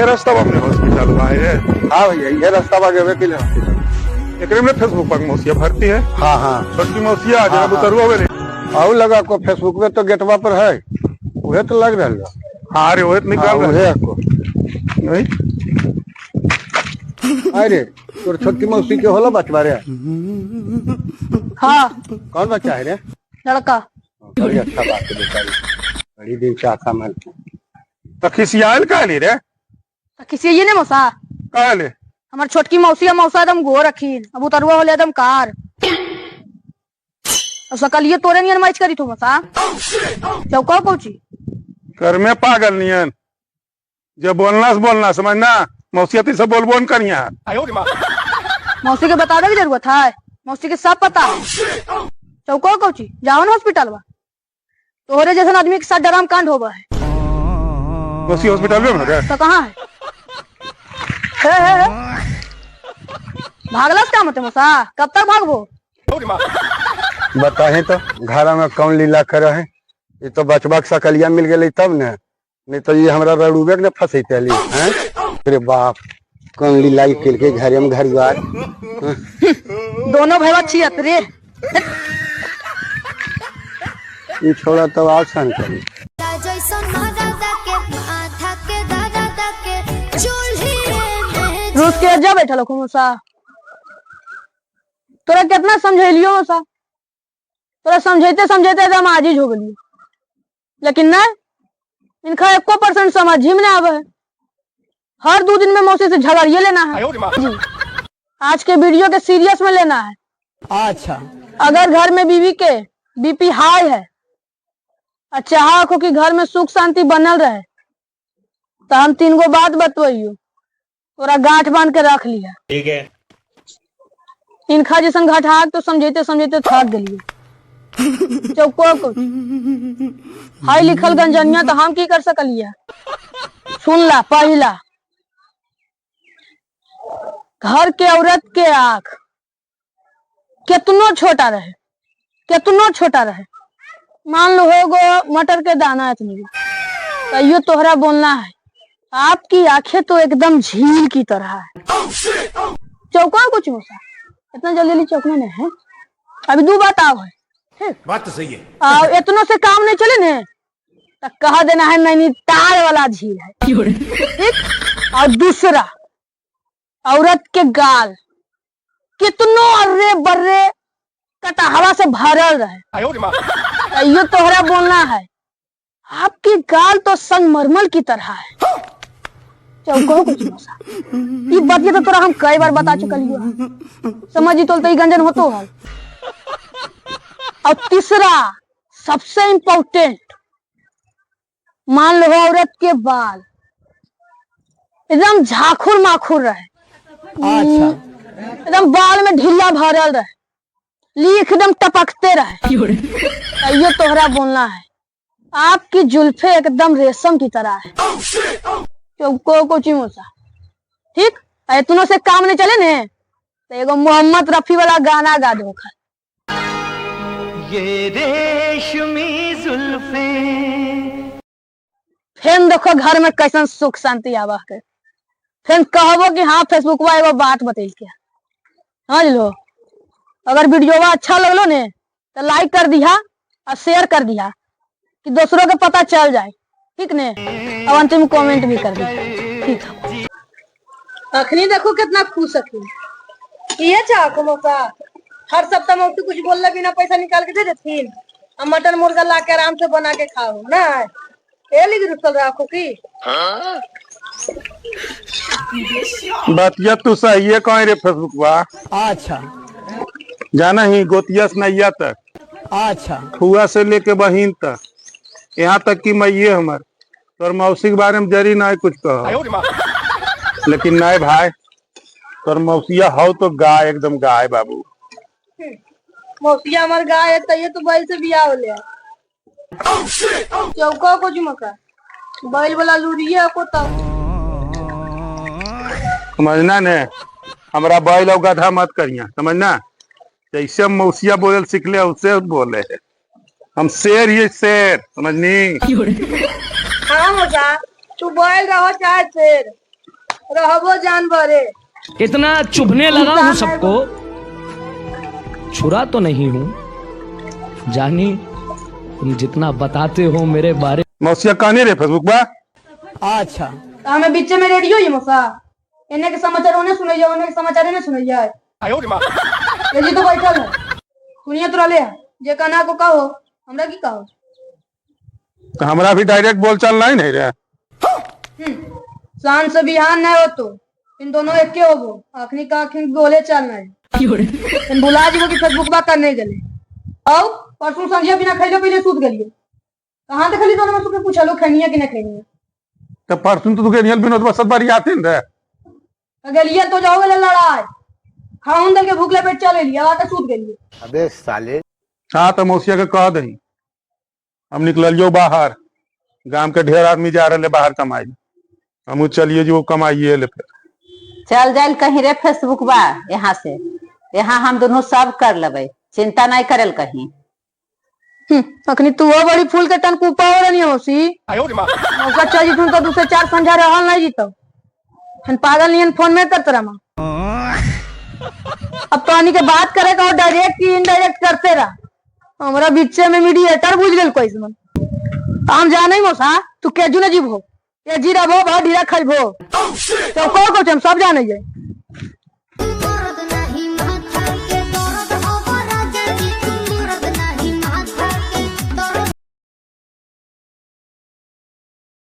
ये रास्ता में हॉस्पिटल बा है। हाँ भैया, ये रास्ता बा गेबे के हॉस्पिटल। एकरे में फेसबुक पर मौसिया भर्ती है। हाँ हाँ, छोटकी मौसिया जरा हाँ। बुतरुआ भेले। आउ लगा को फेसबुक में तो गेटवा पर है, उहे तो लग रहा है। हाँ अरे वही तो निकाल हाँ, रहा उहे को। है। नहीं अरे तोर छोटकी मौसी के होला बचवा रे? हाँ। कौन बच्चा है रे? लड़का। बड़ी अच्छा बात है बेचारी, बड़ी दिन से आशा मन। तो खिसियाल काली रे? तो किसी ये नहीं मौसा। काले हमार छोटकी मौसी और मौसा एकदम गोर रखीन, अब उतरुआ होले एकदम कार। अब सकलिए तोरे नियन मैच करी तो मौसा चौका पहुंची। कर में पागल नियन जे बोलना से बोलना समझना, मौसिया ती से बोलबो न करिया। मौसी के बतावे की जरूरत है, मौसी के सब पता है। चौका पहुंची जाओ ना हॉस्पिटल बा, तोहरे जैसन आदमी के साथ डराम कांड होबा है। मौसी हॉस्पिटल में है? तो कहाँ है? हे, हे, हे। भागलस का मत मौसा, कब तक भागबो? बताहे तो घर में कौन लीला करे है, ये तो बचवा के सकलिया मिल गई तब ने, नहीं तो ये हमरा रड़ुबे के ने फंसैते ली हैं। अरे बाप, कौन लीला केल के घरे में घर द्वार। दोनों भाई छियत रे। ये छोड़ा तो आओ सन करी। रोज के जा बैठल हो मौसा, तोरा कितना समझेलियो मौसा, तोरा समझेते समझेते एकदम आजीज हो गेलियो, लेकिन नहीं इनका एको परसेंट समझ ही में नहीं आवे है। हर 2 दिन में मौसी से झगड़िए लेना है। जी आज के वीडियो के सीरियस में लेना है। अच्छा, अगर घर में बीवी के बीपी हाई है और चाह को कि घर में सुख शांति बनल रहे, तो हम 3 गो बात बतवइयो, तोरा गांठ बांध के रख लिया। ठीक है। इनखा जैसन घटाक तो समझेते समझेते थक गेलियो। चौको को हाई लिखल गंजनिया तो हम की कर सकलिया। सुन ला, पहला घर के औरत के आंख कितनो छोटा रहे, कितनो छोटा रहे, मान लो हो गो मटर के दाना इतनी, तो यो तोहरा बोलना है आपकी आंखें तो एकदम झील की तरह है। चौका कुछ मौसा इतना जल्दी जल्दी चौकना नहीं है, अभी 2 बात आओ है। ठीक बात तो सही है। और इतनों से काम नहीं चले ने तो कह देना है नैनीताल वाला झील है। ठीक। और दूसरा औरत के गाल कितनो अर्रे बर्रे कटहवा से भरल रहे, तो यो तोहरा बोलना है आपकी गाल तो संगमरमर की तरह है। चौको कुछ मौसा ये बात ये तो तोरा हम कई बार बता चुकल हियो, समझी तो ई गंजन होतो है। और तीसरा सबसे इम्पोर्टेंट, मान लो औरत के बाल एकदम झाखुर माखुर रहे। अच्छा, एकदम बाल में ढीला भरल रहे, लीख एकदम टपकते रहे, तो ये तोहरा बोलना है आपकी जुल्फे एकदम रेशम की तरह है। चौको कोची मौसा। ठीक, इतनों से काम नहीं चले ने तो एगो मोहम्मद रफी वाला गाना गा दो। ये रेशमी जुल्फे। फिर देखो घर में कैसन सुख शांति आवा के, फिर कहबो कि हाँ फेसबुकवा एगो बात बतैल के। समझ लो, अगर वीडियोवा अच्छा लगलो ने तो लाइक कर दिया और शेयर कर दिया कि दूसरों के पता चल जाए। ठीक ने, और अंतिम कमेंट भी कर दिया। ठीक है, अखनी देखो कितना खुश अखनी। ये चाह मौका हर सप्ताह मौसी कुछ बोलने बिना पैसा निकाल के दे देथिन, और मटन मुर्गा ला के आराम से बना के खाओ ना। ए लिख रुसल रखो की बतिया तू सही है कहीं रे फेसबुक बा। अच्छा, जाना ही गोतिया से नैया तक। अच्छा, फुआ से लेके बहिन तक, यहाँ तक कि मैये हमर तोर मौसी के बारे में जरी ना कुछ कहो, लेकिन नहीं भाई तोर मौसिया हौ तो गाय एकदम गाय बाबू। मौसिया हमार गाय है तैयो तो बैल से बियाह हो लिया। चौका कुछ मका बैल वाला लूरिया को तब समझना ने, हमरा बैल और गधा मत करिया समझना। जैसे मौसिया बोले सीखले उसे बोले, हम शेर ही शेर समझनी। हाँ मौसा, तू बैल रहो चाहे शेर, रहबो जानवरे। इतना चुभने लगा हूं सबको, छुरा तो नहीं हूं जानी, तुम जितना बताते हो मेरे बारे। मौसिया कहने रे फेसबुक बा। अच्छा। तो हमें बीचे में रेडियो ही मौसा, एने के समाचार ओने सुनै जाए, ओने के समाचार एने सुनै जाए। ये जी तो बैठल है, सुनिए तो रहले है। जे कहना को कहो, हमरा की कहो? तो हमरा भी डायरेक्ट बोलचाल नहीं नहीं रे। सांझ से बिहान नहीं हो तो इन दोनों एके होबो। अखनी का अखनी बोले चल नहीं, इन बुला जीबो कि फेसबुक बा करने गेले। औ परसों संझिया बिना खैले पीले सूत गेलिए, कहाँ देखली? दोनों में सुके पूछलो खैनिया कि नहीं खैनिया। तो परसों तो तू गेलियल विनोद बसत बारी आते न रे। तो गेलिए तो जाओ गेले लड़ाई खाउन दल के भूखले पेट चल एलिए, आके सूत गेलिए। अबे साले। हाँ तो मौसिया के कह दही, हम निकलियो बाहर, गांव के ढेर आदमी जा रहे बाहर कमाई, हमू चलिए जो कमाइए ले फिर। चल जाइल कहीं रे फेसबुक बा, यहाँ से यहाँ हम दोनों सब कर लेबै, चिंता नहीं करल कहीं। अखनी तू हो बड़ी फूल के टन कुपा हो रही मौसी। मौसा चल जितुन तो दूसरे चार संझा रहल नहीं जीतो, हम पागल नियन फोन में करत रहा। अब तो आनी के बात करे का डायरेक्ट की इनडायरेक्ट करते रहा, हमरा बीचे में मीडिएटर बुझ गेल कोई मन। हम जाने मौसा तू केजू न जीवो, ये जी रहबो बहुत ढीला खइबो तो को को हम सब जाने जे।